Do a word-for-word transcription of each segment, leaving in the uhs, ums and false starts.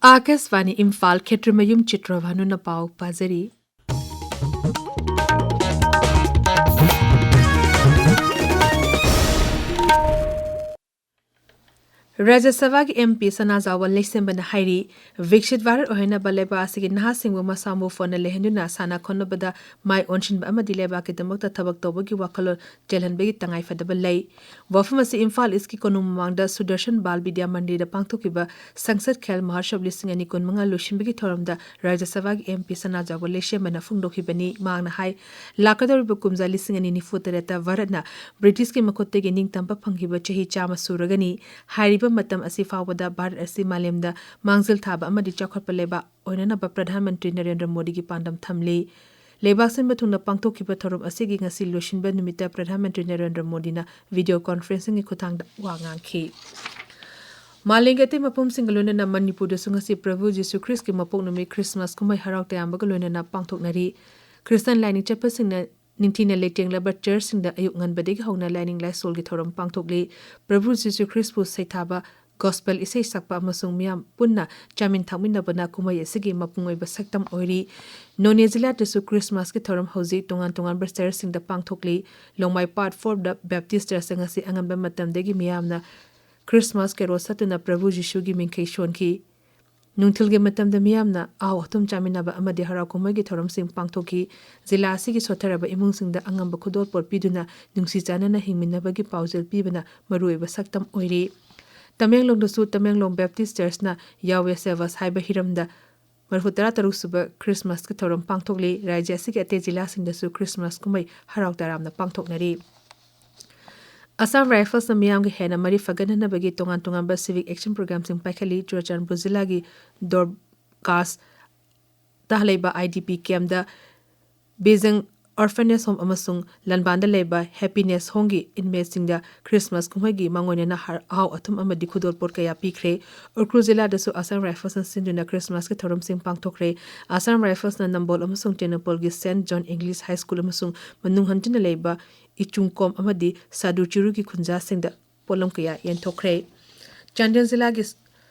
ꯑꯥꯀꯥꯁꯕꯥꯅꯤ ꯏꯝꯐꯥꯜ, ꯈꯦꯇ꯭ꯔꯤꯃꯌꯨꯝ ꯆꯤꯇ꯭ꯔꯚꯥꯅꯨꯅ ꯄꯥꯎ ꯄꯥꯖꯔꯤ꯫ ꯔꯥꯖ꯭ꯌ ꯁꯚꯥꯒꯤ ꯑꯦꯝ ꯄꯤ ꯁꯅꯥꯖꯥꯎꯕ ꯂꯩꯁꯦꯝꯕꯅ ꯍꯥꯏꯔꯤ, ꯕꯤꯛꯁꯤꯠ ꯚꯥꯔꯠ ꯑꯣꯏꯍꯟꯅꯕ ꯂꯩꯕꯥꯛ ꯑꯁꯤꯒꯤ ꯅꯍꯥꯁꯤꯡꯕꯨ ꯃꯁꯥ ꯃꯎ ꯐꯅ ꯂꯩꯍꯟꯗꯨꯅ ꯁꯥꯟꯅ ꯈꯣꯠꯅꯕꯗ ꯃꯥꯏ ꯑꯣꯟꯁꯤꯟꯕ ꯑꯃꯗꯤ ꯂꯩꯕꯥꯛꯀꯤꯗꯃꯛꯇ ꯊꯕꯛ ꯇꯧꯕꯒꯤ ꯋꯥꯈꯜꯂꯣꯟ ꯆꯦꯜꯍꯟꯕꯒꯤ ꯇꯉꯥꯏꯐꯗꯕ ꯂꯩ꯫ ꯋꯥꯐꯝ ꯑꯁꯤ ꯏꯝꯐꯥꯜ ꯏꯁꯀꯤ ꯀꯣꯅꯨꯡ ꯃꯃꯥꯡꯗ ꯁꯨꯗꯔꯁꯟ ꯕꯥꯜ ꯕꯤꯗ꯭ꯌꯥ ꯃꯟꯗꯤꯔꯗ ꯄꯥꯡꯊꯣꯛꯈꯤꯕ ꯁꯪꯁꯗ ꯈꯦꯜ ꯃꯍꯣꯠꯁꯕ ꯂꯤꯁꯤꯡ ꯑꯅꯤ ꯀꯨꯟꯃꯉꯥ ꯂꯣꯏꯁꯤꯟꯕꯒꯤ ꯊꯧꯔꯝꯗ ꯔꯥꯖ꯭ꯌ ꯁꯚꯥꯒꯤ ꯑꯦꯝ ꯄꯤ ꯁꯅꯥꯖꯥꯎꯕ ꯂꯩꯁꯦꯝꯕꯅ ꯐꯣꯡꯗꯣꯛꯈꯤꯕꯅꯤ꯫ ꯃꯍꯥꯛꯅ ꯍꯥꯏ, ꯂꯥꯛꯀꯗꯧꯔꯤꯕ ꯀꯨꯝꯖꯥ ꯂꯤꯁꯤꯡ ꯑꯅꯤ ꯅꯤꯐꯨ ꯇꯔꯦꯠꯇ ꯚꯥꯔꯠꯅ ꯕ꯭ꯔꯤꯇꯤꯁꯀꯤ ꯃꯈꯨꯠꯇꯒꯤ ꯅꯤꯡꯇꯝꯕ ꯐꯪꯈꯤꯕ ꯆꯍꯤ ꯆꯥꯝꯃ ꯁꯨꯔꯒꯅꯤ꯫ ꯍꯥꯏꯔꯤꯕ ꯃꯇꯝ ꯑꯁꯤ ꯐꯥꯎꯕꯗ ꯚꯥꯔꯠ ꯑꯁꯤ ꯃꯥꯂꯦꯝꯗ ꯃꯥꯡꯖꯤꯜ ꯊꯥꯕ ꯑꯃꯗꯤ ꯆꯥꯎꯈꯠꯄ ꯂꯩꯕꯥꯛ ꯑꯣꯏꯅꯅꯕ ꯄ꯭ꯔꯙꯥꯟ ꯃꯟꯇ꯭ꯔꯤ ꯅꯔꯦꯟꯗ꯭ꯔ ꯃꯣꯗꯤꯒꯤ ꯄꯥꯟꯗꯝ ꯊꯝꯂꯤ꯫ ꯂꯩꯕꯥꯛ ꯁꯤꯟꯕ ꯊꯨꯡꯅ ꯄꯥꯡꯊꯣꯛꯈꯤꯕ ꯊꯧꯔꯝ ꯑꯁꯤꯒꯤ ꯉꯁꯤ ꯂꯣꯏꯁꯤꯟꯕ ꯅꯨꯃꯤꯠꯇ ꯄ꯭ꯔꯙꯥꯟ ꯃꯟꯇ꯭ꯔꯤ ꯅꯔꯦꯟꯗ꯭ꯔ ꯃꯣꯗꯤꯅ ꯚꯤꯗꯤꯑꯣ ꯀꯣꯟꯐꯔꯦꯟꯁꯤꯡꯒꯤ ꯈꯨꯠꯊꯥꯡꯗ ꯋꯥ ꯉꯥꯡꯈꯤ꯫ ꯃꯥꯂꯦꯝꯒꯤ ꯑꯇꯩ ꯃꯐꯝꯁꯤꯡꯒ ꯂꯣꯏꯅꯅ ꯃꯅꯤꯄꯨꯔꯗꯁꯨ ꯉꯁꯤ ꯄ꯭ꯔꯚꯨ ꯖꯤꯁꯨ ꯈ꯭ꯔꯤꯁꯀꯤ ꯃꯄꯣꯛ ꯅꯨꯃꯤꯠ ꯈ꯭ꯔꯤꯁꯃꯥꯁ ꯀꯨꯝꯍꯩ ꯍꯔꯥꯎ ꯇꯌꯥꯝꯕꯒ ꯂꯣꯏꯅꯅ ꯄꯥꯡꯊꯣꯛꯅꯔꯤ꯫ ꯈ꯭ꯔꯤꯁꯇꯥꯟ ꯂꯥꯏꯅꯤꯡ ꯆꯠꯄꯁꯤꯡꯅ ꯅꯤꯡꯊꯤꯅ ꯂꯩꯇꯦꯡꯂꯕ ꯆꯔꯆꯁꯤꯡꯗ ꯑꯌꯨꯛ ꯉꯟꯕꯗꯒꯤ ꯍꯧꯅ ꯂꯥꯏꯅꯤꯡ ꯂꯥꯏꯁꯣꯜꯒꯤ ꯊꯧꯔꯝ ꯄꯥꯡꯊꯣꯛꯂꯤ꯫ ꯄ꯭ꯔꯚꯨ ꯖꯤꯁꯨ ꯈ꯭ꯔꯤꯁꯄꯨ ꯁꯩꯊꯥꯕ, ꯒꯣꯁꯄꯦꯜ ꯏꯁꯩ ꯁꯛꯄ ꯑꯃꯁꯨꯡ ꯃꯤꯌꯥꯝ ꯄꯨꯟꯅ ꯆꯥꯃꯤꯟ ꯊꯛꯃꯤꯟꯅꯕꯅ ꯀꯨꯝꯍꯩ ꯑꯁꯤꯒꯤ ꯃꯄꯨꯡ ꯑꯣꯏꯕ ꯁꯛꯇꯝ ꯑꯣꯏꯔꯤ꯫ ꯅꯣꯅꯦ ꯖꯤꯂꯥꯗꯁꯨ ꯈ꯭ꯔꯤꯁꯃꯥꯁꯀꯤ ꯊꯧꯔꯝ ꯍꯧꯖꯤꯛ ꯇꯣꯉꯥꯟ ꯇꯣꯉꯥꯟꯕ ꯆꯔꯆꯁꯤꯡꯗ ꯄꯥꯡꯊꯣꯛꯂꯤ꯫ ꯂꯣꯡꯃꯥꯏ ꯄꯥꯔꯠ ꯐꯣꯔꯗ ꯕꯦꯞꯇꯤꯁ ꯆꯔꯆꯇ ꯉꯁꯤ ꯑꯉꯟꯕ ꯃꯇꯝꯗꯒꯤ ꯃꯤꯌꯥꯝꯅ ꯈ꯭ꯔꯤꯁꯃꯥꯁ ꯀꯦꯔꯣꯜ ꯁꯛꯇꯨꯅ ꯄ꯭ꯔꯚꯨ ꯖꯤꯁꯨꯒꯤ ꯃꯤꯡꯈꯩ ꯁꯣꯟꯈꯤ꯫ ꯅꯨꯡꯊꯤꯜꯒꯤ ꯃꯇꯝꯗ ꯃꯤꯌꯥꯝꯅ ꯑꯍꯥꯎ ꯑꯊꯨꯝ ꯆꯥꯃꯤꯟꯅꯕ ꯑꯃꯗꯤ ꯍꯔꯥꯎ ꯀꯨꯝꯍꯩꯒꯤ ꯊꯧꯔꯝꯁꯤꯡ ꯄꯥꯡꯊꯣꯛꯈꯤ꯫ ꯖꯤꯂꯥ ꯑꯁꯤꯒꯤ ꯁꯣꯠꯊꯔꯕ ꯏꯃꯨꯡꯁꯤꯡꯗ ꯑꯉꯝꯕ ꯈꯨꯗꯣꯜꯄꯣꯠ ꯄꯤꯗꯨꯅ ꯅꯨꯡꯁꯤ ꯆꯥꯟꯅꯅ ꯍꯤꯡꯃꯤꯟꯅꯕꯒꯤ ꯄꯥꯎꯖꯦꯜ ꯄꯤꯕꯅ ꯃꯔꯨꯑꯣꯏꯕ ꯁꯛꯇꯝ ꯑꯣꯏꯔꯤ꯫ ꯇꯃꯦꯡꯂꯣꯡꯗꯁꯨ ꯇꯃꯦꯡꯂꯣꯡ ꯕꯦꯞꯇꯤꯁ ꯆꯔꯆꯅ ꯌꯥꯋꯦ ꯁꯦꯕꯥꯁ ꯍꯥꯏꯕ ꯍꯤꯔꯝꯗ ꯃꯔꯤꯐꯨ ꯇꯔꯥ ꯇꯔꯨꯛ ꯁꯨꯕ ꯈ꯭ꯔꯤꯁꯃꯥꯁꯀꯤ ꯊꯧꯔꯝ ꯄꯥꯡꯊꯣꯛꯂꯤ꯫ ꯔꯥꯖ꯭ꯌ ꯑꯁꯤꯒꯤ ꯑꯇꯩ ꯖꯤꯂꯥꯁꯤꯡꯗꯁꯨ ꯈ꯭ꯔꯤꯁꯃꯥꯁ ꯀꯨꯝꯍꯩ ꯍꯔꯥꯎ ꯇꯌꯥꯝꯅ ꯄꯥꯡꯊꯣꯛꯅꯔꯤ꯫ ꯑꯁꯥꯝ ꯔꯥꯏꯐꯜꯁꯅ ꯃꯤꯌꯥꯝꯒꯤ ꯍꯦꯟꯅ ꯃꯔꯤ ꯐꯒꯠꯅꯅꯕꯒꯤ ꯇꯣꯉꯥꯟ ꯇꯣꯉꯥꯟꯕ civic action programꯁꯤꯡ ꯄꯥꯏꯈꯠꯂꯤ꯫ ꯆꯨꯔꯆꯥꯟꯄꯨꯔ ꯖꯤꯂꯥꯒꯤ ꯗꯣꯔꯀꯥꯁꯇ ꯂꯩꯕ IDP campꯗ ꯕꯤꯖꯪ orphanage home ꯑꯃꯁꯨꯡ ꯂꯥꯟꯕꯥꯟꯗ ꯂꯩꯕ happiness homeꯒꯤ inmateꯁꯤꯡꯗ ꯈ꯭ꯔꯤꯁꯃꯥꯁ ꯀꯨꯝꯍꯩꯒꯤ ꯃꯥꯡꯑꯣꯏꯅꯅ ꯍꯔ-, ꯑꯍꯥꯎ ꯑꯊꯨꯝ ꯑꯃꯗꯤ ꯈꯨꯗꯣꯜꯄꯣꯠ ꯀꯌꯥ ꯄꯤꯈ꯭ꯔꯦ꯫ ꯎꯈ꯭ꯔꯨꯜ ꯖꯤꯂꯥꯗꯁꯨ ꯑꯁꯥꯝ ꯔꯥꯏꯐꯜꯁꯅ ꯁꯤꯟꯗꯨꯅ ꯈ꯭ꯔꯤꯁꯃꯥꯁꯀꯤ ꯊꯧꯔꯝꯁꯤꯡ ꯄꯥꯡꯊꯣꯛꯈ꯭ꯔꯦ꯫ ꯑꯁꯥꯝ ꯔꯥꯏꯐꯜꯁꯅ ꯅꯝꯕꯣꯜ ꯑꯃꯁꯨꯡ ꯇꯦꯡꯅꯧꯄꯜꯒꯤ Saint John English high school ꯑꯃꯁꯨꯡ ꯃꯅꯨꯡ ꯍꯟꯖꯤꯟꯅ ꯂꯩꯕ ꯏꯆꯨꯡꯀꯣꯝ ꯑꯃꯗꯤ ꯁꯥꯗꯨ ꯆꯤꯔꯨꯒꯤ ꯈꯨꯟꯖꯥꯁꯤꯡꯗ ꯄꯣꯠꯂꯝ ꯀꯌꯥ ꯌꯦꯟꯊꯣꯛꯈ꯭ꯔꯦ꯫ ꯆꯥꯟꯗꯦꯜ ꯖꯤꯂꯥꯒꯤ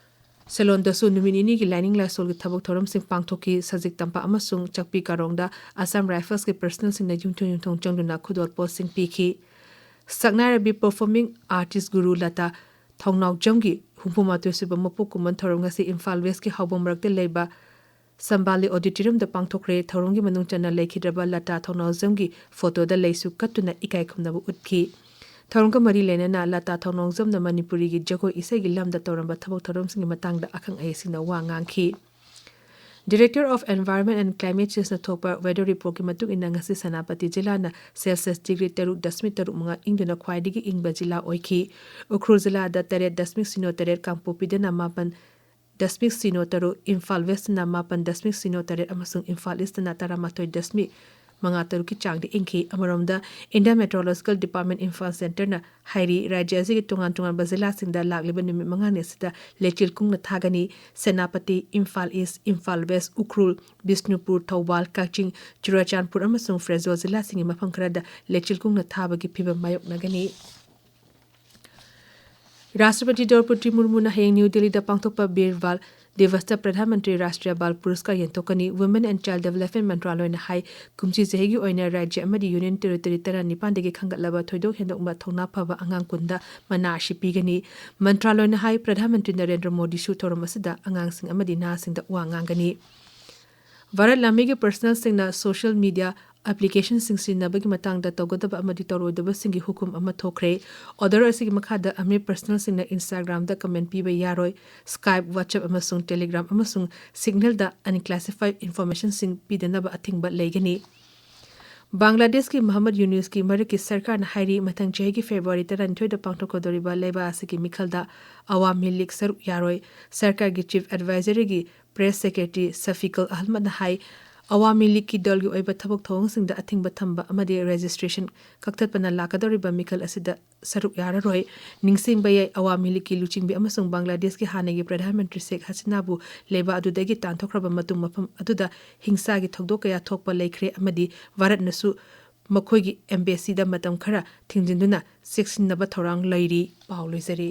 ꯁꯦꯂꯣꯟꯗꯁꯨ ꯅꯨꯃꯤꯠ ꯅꯤꯅꯤꯒꯤ ꯂꯥꯏꯅꯤꯡ ꯂꯥꯏꯁꯣꯜꯒꯤ ꯊꯕꯛ ꯊꯧꯔꯝꯁꯤꯡ ꯄꯥꯡꯊꯣꯛꯈꯤ꯫ ꯁꯖꯤꯛ ꯇꯝꯄꯥꯛ ꯑꯃꯁꯨꯡ ꯆꯥꯛꯄꯤ ꯀꯥꯔꯣꯡꯗ ꯑꯁꯥꯝ ꯔꯥꯏꯐꯜꯁꯀꯤ ꯄꯔꯁꯅꯦꯜꯁꯤꯡꯅ ꯌꯨꯝꯊꯣꯡ ꯌꯨꯝꯊꯣꯡ ꯆꯪꯗꯨꯅ ꯈꯨꯗꯣꯜ ꯄꯣꯠꯁꯤꯡ ꯄꯤꯈꯤ꯫ ꯁꯛꯅꯥꯏꯔꯕꯤ ꯄꯔꯐꯣꯔꯃꯤꯡ ꯑꯥꯔꯇꯤꯁ ꯒꯨꯔꯨ ꯂꯇꯥ ꯊꯧꯅꯥꯎꯖꯝꯒꯤ ꯍꯨꯝꯐꯨ ꯃꯥꯊꯣꯏ ꯁꯨꯕ ꯃꯄꯣꯛ ꯀꯨꯝꯑꯣꯟ ꯊꯧꯔꯝ ꯉꯁꯤ ꯏꯝꯐꯥꯜ ꯋꯦꯁꯀꯤ ꯍꯥꯎꯕꯝ ꯃꯔꯛꯇ ꯂꯩꯕ ꯁꯝꯕꯥꯂꯤ ꯑꯣꯗꯤꯇꯣꯔꯤꯌꯝꯗ ꯄꯥꯡꯊꯣꯛꯈ꯭ꯔꯦ꯫ ꯊꯧꯔꯝꯒꯤ ꯃꯅꯨꯡ ꯆꯟꯅ ꯂꯩꯈꯤꯗ꯭ꯔꯕ ꯂꯇꯥ ꯊꯧꯅꯥꯎꯖꯝꯒꯤ ꯐꯣꯇꯣꯗ ꯂꯩꯁꯨ ꯀꯠꯇꯨꯅ ꯏꯀꯥꯏ ꯈꯨꯝꯅꯕ ꯎꯠꯈꯤ꯫ ꯊꯧꯔꯝꯒ ꯃꯔꯤ ꯂꯩꯅꯅ ꯂꯇꯥ ꯊꯧꯅꯥꯎꯖꯝꯅ ꯃꯅꯤꯄꯨꯔꯤꯒꯤ ꯖꯒꯣꯏ ꯏꯁꯩꯒꯤ ꯂꯝꯗ ꯇꯧꯔꯝꯕ ꯊꯕꯛ ꯊꯧꯔꯝꯁꯤꯡꯒꯤ ꯃꯇꯥꯡꯗ ꯑꯈꯪ ꯑꯍꯩꯁꯤꯡꯅ ꯋꯥ ꯉꯥꯡꯈꯤ꯫ Director of Environment and Climate Change-ꯅ ꯊꯣꯛꯄ weather report-ꯀꯤ ꯃꯇꯨꯡ ꯏꯟꯅ ꯉꯁꯤ ꯁꯦꯅꯥꯄꯇꯤ ꯖꯤꯂꯥꯅ Celsius degree ꯇꯔꯨꯛ ꯗꯁꯃꯤꯛ ꯇꯔꯨꯛ ꯃꯉꯥ ꯏꯪꯗꯨꯅ ꯈ꯭ꯋꯥꯏꯗꯒꯤ ꯏꯪꯕ ꯖꯤꯂꯥ ꯑꯣꯏꯈꯤ꯫ ꯎꯈ꯭ꯔꯨꯜ ꯖꯤꯂꯥꯗ ꯇꯔꯦꯠ ꯗꯁꯃꯤꯛ ꯁꯤꯅꯣ ꯇꯔꯦꯠ, ꯀꯥꯡꯄꯣꯛꯄꯤꯗꯅ ꯃꯥꯄꯟ ꯗꯁꯃꯤꯛ ꯁꯤꯅꯣ ꯇꯔꯨꯛ, ꯏꯝꯐꯥꯜ ꯋꯦꯁꯇꯅ ꯃꯥꯄꯟ ꯗꯁꯃꯤꯛ ꯁꯤꯅꯣ ꯇꯔꯦꯠ ꯑꯃꯁꯨꯡ ꯏꯝꯐꯥꯜ ꯏꯁꯇꯅ ꯇꯔꯥꯃꯥꯊꯣꯏ ꯗꯁꯃꯤꯛ ꯃꯉꯥ ꯇꯔꯨꯛꯀꯤ ꯆꯥꯡꯗ ꯏꯪꯈꯤ꯫ ꯑꯃꯔꯣꯝꯗ, India Meteorological Department ꯏꯝꯐꯥꯜ ꯁꯦꯟꯇꯔꯅ ꯍꯥꯏꯔꯤ, ꯔꯥꯖ꯭ꯌ ꯑꯁꯤꯒꯤ ꯇꯣꯉꯥꯟ ꯇꯣꯉꯥꯟꯕ ꯖꯤꯂꯥꯁꯤꯡꯗ ꯂꯥꯛꯂꯤꯕ ꯅꯨꯃꯤꯠ ꯃꯉꯥꯅꯤ ꯑꯁꯤꯗ ꯂꯩꯆꯤꯜ ꯀꯨꯡꯅ ꯊꯥꯒꯅꯤ꯫ ꯁꯦꯅꯥꯄꯇꯤ, ꯏꯝꯐꯥꯜ ꯏꯁ, ꯏꯝꯐꯥꯜ ꯋꯦꯁ, ꯎꯈ꯭ꯔꯨꯜ, ꯕꯤꯁꯅꯨꯄꯨꯔ, ꯊꯧꯕꯥꯜ, ꯀꯛꯆꯤꯡ, ꯆꯨꯔꯥꯆꯥꯟꯄꯨꯔ ꯑꯃꯁꯨꯡ ꯐꯦꯔꯖꯥꯜ ꯖꯤꯂꯥꯁꯤꯡꯒꯤ ꯃꯐꯝ ꯈꯔꯗ ꯂꯩꯆꯤꯜ ꯀꯨꯡꯅ ꯊꯥꯕꯒꯤ ꯐꯤꯚꯝ ꯃꯥꯌꯣꯛꯅꯒꯅꯤ꯫ ꯔꯥꯁꯇ꯭ꯔꯄꯇꯤ ꯗ꯭ꯔꯧꯄꯗꯤ ꯃꯨꯔꯃꯨꯅ ꯍꯌꯦꯡ ꯅ꯭ꯌꯨ ꯗꯤꯜꯂꯤꯗ ꯄꯥꯡꯊꯣꯛꯄ ꯕꯤꯔ ꯕꯥꯜ ꯗꯤꯕꯁꯇ ꯄ꯭ꯔꯙꯥꯟ ꯃꯟꯇ꯭ꯔꯤ ꯔꯥꯁꯇ꯭ꯔꯤꯌ ꯕꯥꯜ ꯄꯨꯔꯁꯀꯥꯔ ꯌꯦꯟꯊꯣꯛꯀꯅꯤ꯫ Women and Child Development ꯃꯟꯇ꯭ꯔꯥꯂꯣꯏꯅ ꯍꯥꯏ, ꯀꯨꯝꯁꯤ ꯆꯍꯤꯒꯤ ꯑꯣꯏꯅ ꯔꯥꯖ꯭ꯌ ꯑꯃꯗꯤ ꯌꯨꯅꯤꯌꯟ ꯇꯦꯔꯤꯇꯣꯔꯤ ꯇꯔꯥꯅꯤꯄꯥꯟꯗꯒꯤ ꯈꯟꯒꯠꯂꯕ ꯊꯣꯏꯗꯣꯛ ꯍꯦꯟꯗꯣꯛꯄ ꯊꯧꯅꯥ ꯐꯕ ꯑꯉꯥꯡ ꯀꯨꯟꯗ ꯃꯅꯥ ꯑꯁꯤ ꯄꯤꯒꯅꯤ꯫ ꯃꯟꯇ꯭ꯔꯥꯂꯣꯏꯅ ꯍꯥꯏ, ꯄ꯭ꯔꯙꯥꯟ ꯃꯟꯇ꯭ꯔꯤ ꯅꯔꯦꯟꯗ꯭ꯔ ꯃꯣꯗꯤꯁꯨ ꯊꯧꯔꯝ ꯑꯁꯤꯗ ꯑꯉꯥꯡꯁꯤꯡ ꯑꯃꯗꯤ ꯅꯍꯥꯁꯤꯡꯗ ꯋꯥ ꯉꯥꯡꯒꯅꯤ꯫ ꯚꯥꯔꯠ ꯂꯥꯟꯃꯤꯒꯤ ꯄꯔꯁꯅꯦꯜꯁꯤꯡꯅ ꯁꯣꯁꯤꯌꯦꯜ ꯃꯤꯗꯤꯌꯥ ꯑꯦꯄ꯭ꯂꯤꯀꯦꯁꯟꯁꯤꯡ ꯁꯤꯖꯤꯟꯅꯕꯒꯤ ꯃꯇꯥꯡꯗ ꯇꯧꯒꯗꯕ ꯑꯃꯗꯤ ꯇꯧꯔꯣꯏꯗꯕꯁꯤꯡꯒꯤ ꯍꯨꯀꯨꯝ ꯑꯃ ꯊꯣꯛꯈ꯭ꯔꯦ꯫ ꯑꯣꯔꯗꯔ ꯑꯁꯤꯒꯤ ꯃꯈꯥꯗ ꯑꯃꯤꯔ ꯄꯔꯁꯅꯦꯜꯁꯤꯡꯅ Instagram-ꯗ ꯀꯃꯦꯟ ꯄꯤꯕ ꯌꯥꯔꯣꯏ꯫ Skype, WhatsApp ꯑꯃꯁꯨꯡ Telegram ꯑꯃꯁꯨꯡ Signal-ꯗ unclassified information-ꯁꯤꯡ ꯄꯤꯗꯅꯕ ꯑꯊꯤꯡꯕ ꯂꯩꯒꯅꯤ꯫ ꯕꯪꯒ꯭ꯂꯥꯗꯦꯁꯀꯤ ꯃꯨꯍꯝꯃꯗ ꯌꯨꯅꯨꯁꯀꯤ ꯃꯔꯛꯀꯤ ꯁꯔꯀꯥꯔꯅ ꯍꯥꯏꯔꯤ, ꯃꯊꯪ ꯆꯍꯤꯒꯤ ꯐꯦꯕ꯭ꯔꯨꯋꯥꯔꯤ ꯇꯔꯥꯅꯤꯊꯣꯏꯗ ꯄꯥꯡꯊꯣꯛꯀꯗꯧꯔꯤꯕ ꯂꯩꯕꯥꯛ ꯑꯁꯤꯒꯤ ꯃꯤꯈꯜꯗ ꯑꯋꯥꯃꯤ ꯂꯤꯒ ꯁꯔꯨꯛ ꯌꯥꯔꯣꯏ꯫ ꯁꯔꯀꯥꯔꯒꯤ ꯆꯤꯐ ꯑꯦꯗꯚꯥꯏꯖꯔꯒꯤ ꯄ꯭ꯔꯦꯁ ꯁꯦꯀ꯭ꯔꯦꯇꯔꯤ ꯁꯐꯤꯀꯜ ꯑꯍꯃꯗꯅ ꯍꯥꯏ, ꯑꯋꯥꯃꯤ ꯂꯤꯒꯀꯤ ꯗꯜꯒꯤ ꯑꯣꯏꯕ ꯊꯕꯛ ꯊꯧꯑꯣꯡꯁꯤꯡꯗ ꯑꯊꯤꯡꯕ ꯊꯝꯕ ꯑꯃꯗꯤ ꯔꯦꯖꯤꯁꯇ꯭ꯔꯦꯁꯟ ꯀꯛꯊꯠꯄꯅ ꯂꯥꯛꯀꯗꯧꯔꯤꯕ ꯃꯤꯈꯜ ꯑꯁꯤꯗ ꯁꯔꯨꯛ ꯌꯥꯔꯔꯣꯏ꯫ ꯅꯤꯡꯁꯤꯡꯕ ꯌꯥꯏ, ꯑꯋꯥꯃꯤ ꯂꯤꯒꯀꯤ ꯂꯨꯆꯤꯡꯕꯤ ꯑꯃꯁꯨꯡ ꯕꯪꯒ꯭ꯂꯥꯗꯦꯁꯀꯤ ꯍꯥꯟꯅꯒꯤ ꯄ꯭ꯔꯙꯥꯟ ꯃꯟꯇ꯭ꯔꯤ ꯁꯦꯈ ꯍꯁꯤꯅꯥꯕꯨ ꯂꯩꯕꯥꯛ ꯑꯗꯨꯗꯒꯤ ꯇꯥꯟꯊꯣꯛꯈ꯭ꯔꯕ ꯃꯇꯨꯡ ꯃꯐꯝ ꯑꯗꯨꯗ ꯍꯤꯡꯁꯥꯒꯤ ꯊꯧꯗꯣꯛ ꯀꯌꯥ ꯊꯣꯛꯄ ꯂꯩꯈ꯭ꯔꯦ ꯑꯃꯗꯤ ꯚꯥꯔꯠꯅꯁꯨ ꯃꯈꯣꯏꯒꯤ ꯑꯦꯝꯕꯦꯁꯤꯗ ꯃꯇꯝ ꯈꯔ ꯊꯤꯡꯖꯤꯟꯗꯨꯅ ꯆꯦꯛꯁꯤꯟꯅꯕ ꯊꯧꯔꯥꯡ ꯂꯩꯔꯤ꯫ ꯄꯥꯎ ꯂꯣꯏꯖꯔꯦ꯫